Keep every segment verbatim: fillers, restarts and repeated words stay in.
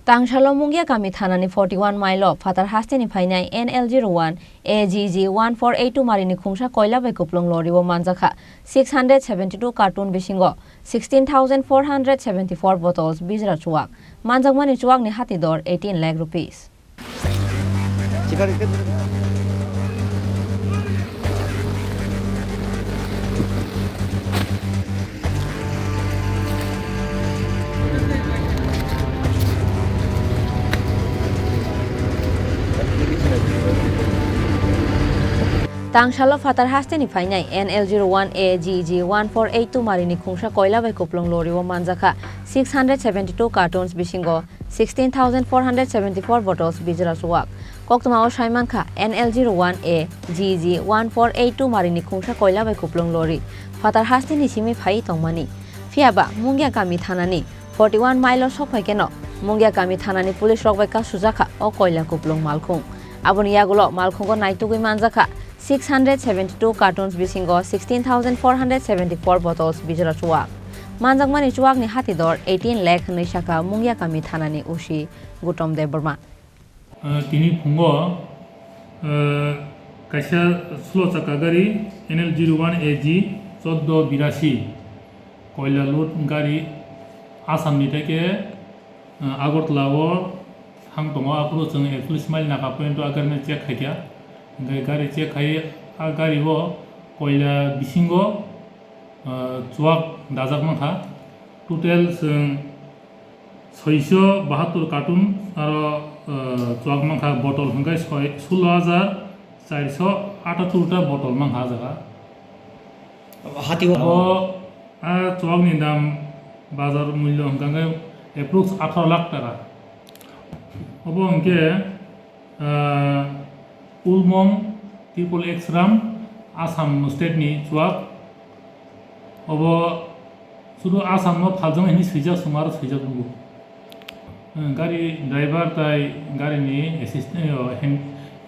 Tangsalo Mungia Kami thanani forty one mile o phatar hasteni phainai N L zero one A G G one four eight two marini khungsa koila bai kuplung lori o manjakha six hundred seventy two carton bisingo sixteen thousand four hundred seventy four bottles bijra chuak. Manjakmani chuakni hati dor eighteen lakh rupees. Tangsalo phatar hasteni phainai N L zero one A G G one four eight two marini khungsa koila bai kuplung lori o manjakha six hundred seventy two cartons bisingo sixteen thousand four hundred seventy four bottles bijra chuak. Koktwma o sai mankha N L zero one A G G one four eight two marini khungsa koila bai kuplung lori phatar hasteni simi phai tongmani. Phiyaba Mungia Kami thanani forty one mile o sok phai keno Mungia Kami thanani police rok bai kasujakha o koila kuplung malkhung. Aboni yagulo malkhungo naitugwi manjakha six hundred seventy two cartons bisingo sixteen thousand four hundred seventy four bottles bijra chuak. Manjakmani chuakni hati dor eighteen lakh hwnwi sakha Mungia Kami thanani O C Gautam Debbarma. Ah, tini phungo, ah, kaisa slow chakka gari N L zero one A G chordo birasi koila load gari Assam ni theke, ah, Agartala o thang tongo, aphuru chwng ekchollish mile naka point o a gari no check khaikha. Hwnkhe gari check khai a gari o koila bisingo, ah, chuak dajak mankha. Total chwng soiso bahattor carton aro, ah, chuak mankha, bottle hwnkhe soi, sullo hajar charso atattor ta bottle mankha a jaga. Hati o. Abo, ah, chuakni dam bazar mullo hwnkha khe approx atharo lakh taka. Obo hwnkhe, ah, Ulmong triple X ram, Assam state ni chuak. Obo sudu Assam no phaljak hwnwi swijak, chwng aro swijak nugo. Eh, gari driver tai gari ni assistant, eh, hand,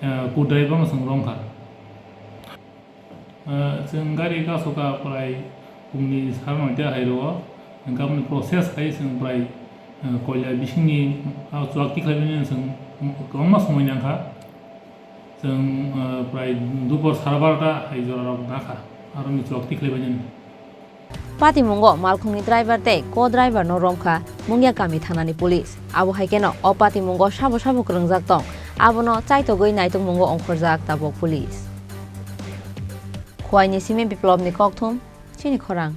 eh, co-driver no chwng romkha. Eh, chwng gari kasoka prai pungni sar noita hai rwo, hwnkhe aboni process khai chwng prai, eh, koila bisingni, ah, chuak tikhlaimani chwng kwbangma somoi nangkha. Chwng, eh, prai dupor sara barota hai jorarok nakha, aroni chuak tikhlaibainani. Patimungo malkhungni driver tei co-driver no romkha Mungia Kami thanani police. Abo hai kheno o patimungo sabo sabo kwrwngjak tong, abono chaitogwi naitokmungo ongkhorjak tabok police. Khowai ni simi Biplop ni kokthum, chini khorang.